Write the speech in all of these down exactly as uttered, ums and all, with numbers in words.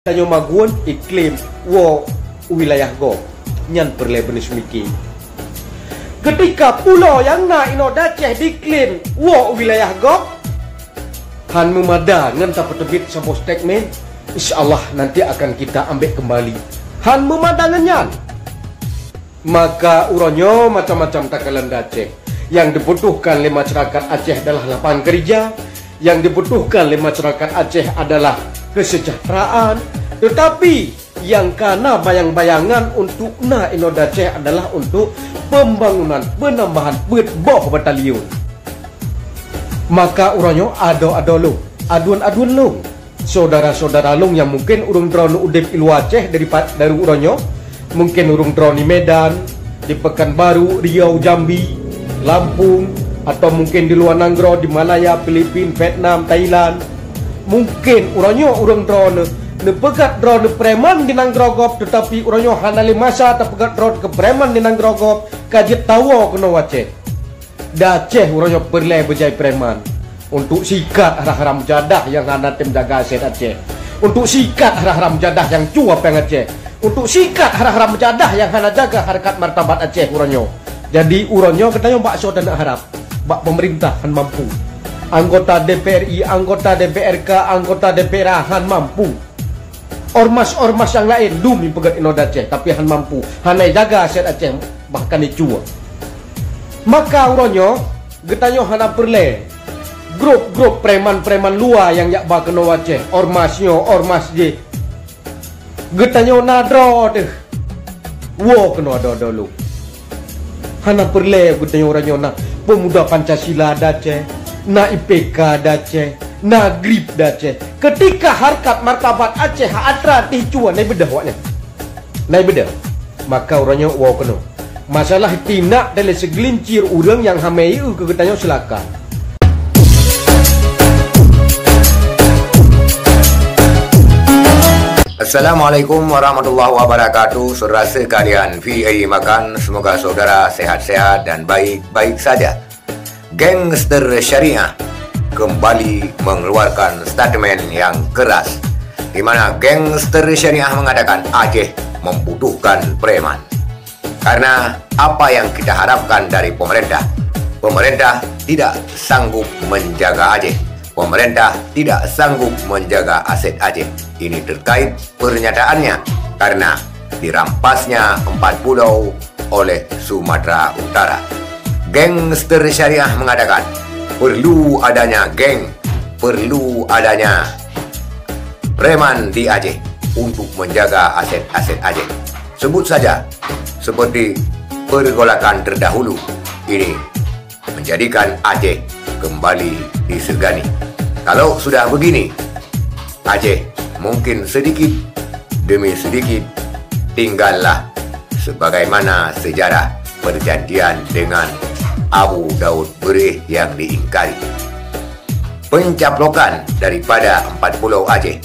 Tanyoe magun iklim woe u wilayah gob, nyan peureulée beuneuh seumiki. Keutika pulo nyang na inoe Aceh diklim woe u wilayah gob, han meumada ngon tapeuteubiet saboh statement, insya Allah nanti akan kita ambek kembali. Han meumada ngon nyan. Maka uroe nyoe macam-macam takalon di Aceh. Nyang dibutuhkan lé masyarakat Aceh adalah lapangan kerja, nyang dibutuhkan lé masyarakat Aceh adalah kesejahteraan, tetapi nyang ka na bayang-bayangan untuk na inoe di Aceh adalah untuk pembangunan, penambahan peuet boh batalion. Maka uroe nyoe adoe-adoe lôn, aduen-aduen lôn. Syedara-syedara lôn nyang mungken ureuëng droeneuh udeb i luwa Aceh dari pa-, dari uroe nyoe, mungken ureuëng droeneuh di Medan, di Pekanbaru, Riau, Jambi, Lampung, atau mungken di luwa nanggroe, di Malaya, Filipin, Vietnam, Thailand. Mungken uroe nyoe ureuëng droeneuh neupeugét droeneuh preman di nanggroe gob, teutapi uroe nyoe hana lé masa tapeugét droeneuh keu preman di nanggroe gob, ka jeuet tawoe keunoe u Aceh. Di Aceh uroe nyoe peureulée beujai preman untuk sikat hara-hara meujadah nyang hana tem jaga aset Aceh, untuk sikat hara-hara meujadah nyang cue péng Aceh, untuk sikat hara-hara meujadah nyang hana jaga hareukat martabat Aceh uroe nyoe. Jadi uroe nyoe geutanyoe bak soe taneuk harab? Bak peumeurintah han mampu. Anggota D P R I, anggota D P R K, anggota D P R A han mampu. Ormas-ormas nyang laén dum jipeugét inoe di Aceh, tapi han mampu, hana jaga aset Aceh, bahkan jicue. Maka uroe nyoe geutanyoe hana peureulée grup-grup preman-preman luwa nyang jak ba keunoe Aceh, ormas nyoe, ormas jih. Geutanyoe na droe teuh. Woe keunoe adoe-adoe lôn. Hana peureulée geutanyoe uroe nyoe na pemuda Pancasila di Aceh, na I P K di Aceh, na grip di Aceh. Keutika hareukat martabat Aceh atra teuh cue, na beudôh awaknyan. Na beudôh. Maka uroe nyoe woe keunoe. Masalah tindak dari segelintir ureuëng nyang hamé yue keu geutanyoe silakan. Assalamualaikum warahmatullahi wabarakatuh. Saudara sekalian, fi ayyi makan, semoga saudara sehat-sehat dan baik-baik saja. Gangster Syariah kembali mengeluarkan statement yang keras, di mana Gangster Syariah mengatakan Aceh membutuhkan preman. Karena apa yang kita harapkan dari pemerintah? Pemerintah tidak sanggup menjaga Aceh. Pemerintah tidak sanggup menjaga aset Aceh. Ini terkait pernyataannya karena dirampasnya empat pulau oleh Sumatera Utara. Gangster Syariah mengatakan perlu adanya geng, perlu adanya preman di Aceh untuk menjaga aset-aset Aceh. Sebut saja seperti pergolakan terdahulu ini menjadikan Aceh kembali disegani. Kalau sudah begini, Aceh mungkin sedikit demi sedikit tinggallah sebagaimana sejarah perjanjian dengan Abu Daud Bereh yang diingkari. Pencaplokan daripada empat pulau Aceh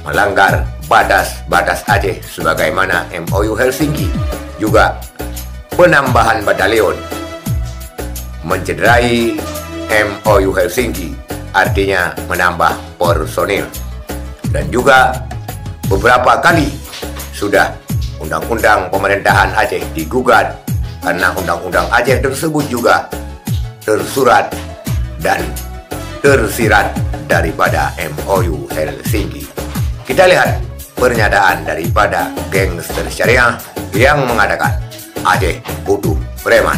melanggar batas-batas Aceh sebagaimana M O U Helsinki, juga penambahan batalion mencederai M O U Helsinki, artinya menambah personil. Dan juga beberapa kali sudah undang-undang pemerintahan Aceh digugat karena undang-undang Aceh tersebut juga tersurat dan tersirat daripada M O U Helsinki. Kita lihat pernyataan daripada gangster syariah yang mengatakan Aceh butuh preman.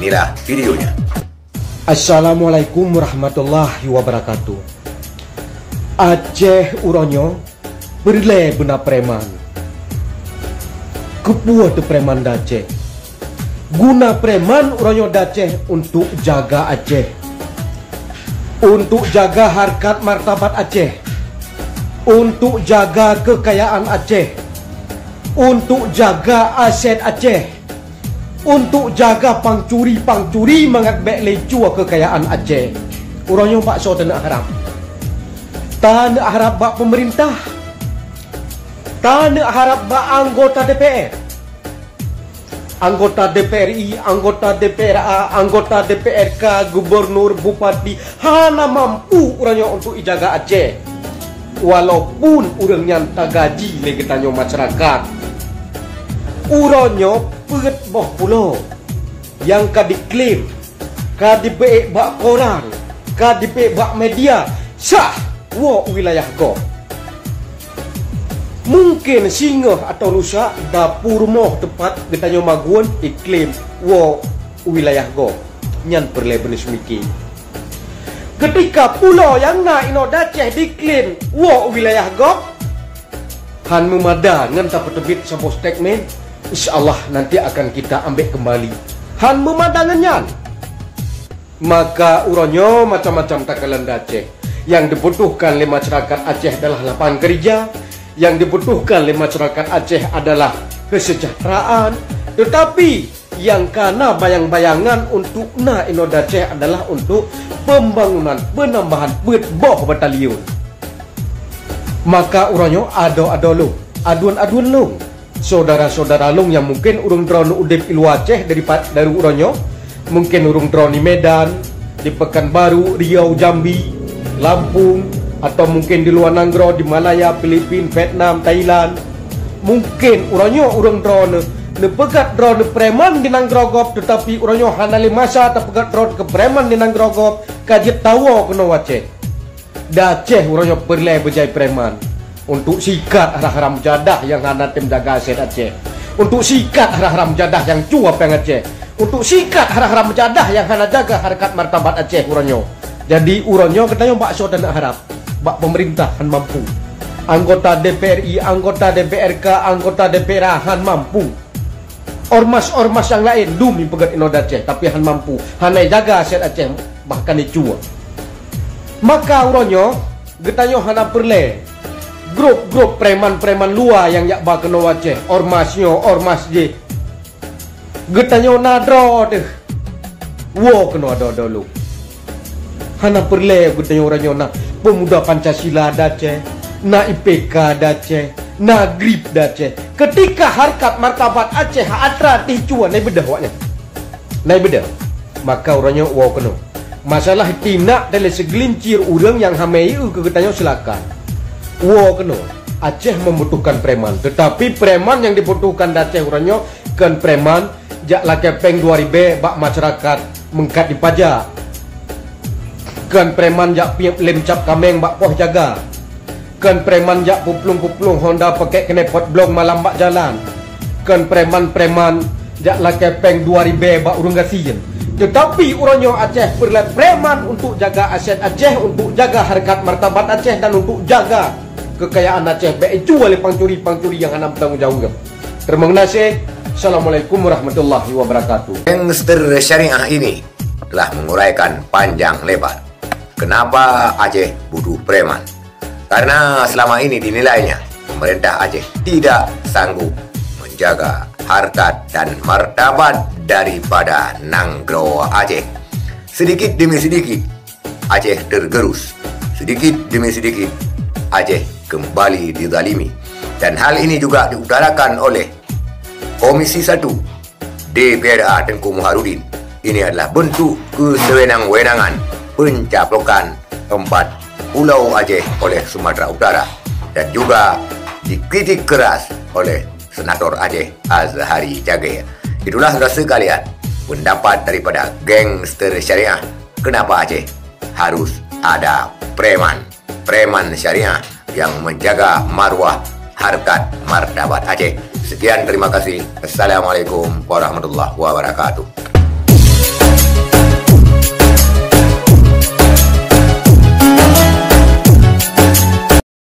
Inilah videonya. Assalamualaikum warahmatullahi wabarakatuh. Aceh uroe nyoe peureulée beuna preman. Keupeue teuh preman di Aceh? Guna preman uroe nyoe di Aceh untuk jaga Aceh, untuk jaga harkat martabat Aceh, untuk jaga keukayaan Aceh, untuk jaga aset Aceh, untuk jaga pancuri-pancuri mangat bék lé cue keukayaan Aceh. Uroe nyoe bak soe taneuk harab? Taneuk harab bak peumeurintah? Taneuk harab bak anggota D P R? Anggota D P R I, anggota D P R A, anggota D P R K, gubernur, bupati hana mampu uroe nyoe untuk ijaga Aceh. walaupun ureuëng nyan tagaji lé geutanyoe masyarakat. Uroe nyoe peuet boh pulo nyang ka diklaim, ka dipeuék bak koran, ka dipeuék bak media, sah woe u wilayah gob. Mungken singoh atau rusak dapu rumoh teumpat geutanyoe magun iklaim woe u wilayah gob. Nyan peureulée beuneuseumiki. Keutika pulo nyang na inoe Aceh diklaim woe u wilayah gob, han meumada ngon tapeuteubiet saboh statement, insya Allah nanti akan kita ambek kembali. Han meumada ngon nyan. Maka uroe nyoe macam-macam takalon di Aceh. Yang dibutuhkan lé masyarakat Aceh adalah lapangan kerja, yang dibutuhkan lé masyarakat Aceh adalah kesejahteraan. Tetapi yang kana bayang-bayangan untuk na inoe di Aceh adalah untuk pembangunan penambahan peuet boh batalion. Maka uroe nyoe adoe-adoe lôn, aduen-aduen lôn, syedara-syedara lôn nyang mungken ureuëng droeneuh udeb i luwa Aceh dari pa-, dari uroe nyoe, mungken ureuëng droeneuh di Medan, di Pekanbaru, Riau, Jambi, Lampung, atau mungken di luwa nanggroe di Malaya, Filipin, Vietnam, Thailand. Mungken uroe nyoe ureuëng droeneuh neupeugét droeneuh preman di nanggroe gob, teutapi uroe nyoe hana lé masa tapeugét droeneuh keu preman di nanggroe gob, ka jeuet tawoe keunoe Aceh. Di Aceh uroe nyoe peureulée beujai preman untuk sikat hara-hara meujadah nyang hana tem jaga aset Aceh, untuk sikat hara-hara meujadah nyang cue péng Aceh, untuk sikat hara-hara meujadah nyang hana jaga hareukat martabat Aceh uroe nyoe. Jadi uroe nyoe geutanyoe bak soe taneuk harab? Bak pemerintah han mampu. Anggota D P R I, anggota D P R K, anggota D P R A han mampu. Ormas-ormas nyang laén dum jipeugét inoe di Aceh, tapi han mampu, hana jaga aset Aceh, bahkan jicue. Maka uroe nyoe geutanyoe hana peureulée grup-grup preman-preman luwa nyang jak ba keunoe Aceh, ormas nyoe, ormas jih. Geutanyoe na droe teuh. Woe keunoe adoe-adoe lôn. Hana peureulée geutanyoe uroe nyoe na pemuda Pancasila di Aceh, na I P K di Aceh, na grip di Aceh. Keutika hareukat martabat Aceh atra teuh jicue, na beudôh awaknyan. Na beudôh. Maka uroe nyoe woe keunoe. Masalah tinak dan lé seugelincir ureuëng nyang hamé yue keu geutanyoe silakan. Woe keunoe. Aceh membutuhkan preman, teutapi preman nyang dibutuhkan di Aceh uroe nyoe kon preman jak lakée péng dua ribée bak masyarakat meungkat jipajak. Kon preman jak piep lem cap kaméng bak poh jaga. Kon preman jak puplueng-puplueng honda pakek knalpot blong malam bak jalan. Kon preman-preman jak lakée péng dua ribée bak ureuëng gasien. Teutapi uroe nyoe Aceh peureulée preman untuk jaga aset Aceh, untuk jaga hareukat martabat Aceh dan untuk jaga kekayaan Aceh bék jicue lé pancuri-pancuri nyang hana beutanggung jaweueb. Terima kasih. Assalamualaikum warahmatullahi wabarakatuh. Gangster syariah ini telah menguraikan panjang lebar kenapa Aceh butuh preman. Karena selama ini dinilainya pemerintah Aceh tidak sanggup menjaga harkat dan martabat daripada nanggroe Aceh. Sedikit demi sedikit, Aceh tergerus. Sedikit demi sedikit, Aceh kembali dizalimi. Dan hal ini juga diutarakan oleh Komisi satu D P R A Tengku Muharudin. Ini adalah bentuk kesewenang-wenangan pencapokan empat Pulau Aceh oleh Sumatera Utara dan juga dikritik keras oleh Senator Aceh Azhari Cagee. Itulah saudara sekalian pendapat daripada gangster syariah. Kenapa Aceh harus ada preman? Preman syariah yang menjaga maruah harkat martabat Aceh. Sekian, terima kasih. Assalamualaikum warahmatullahi wabarakatuh.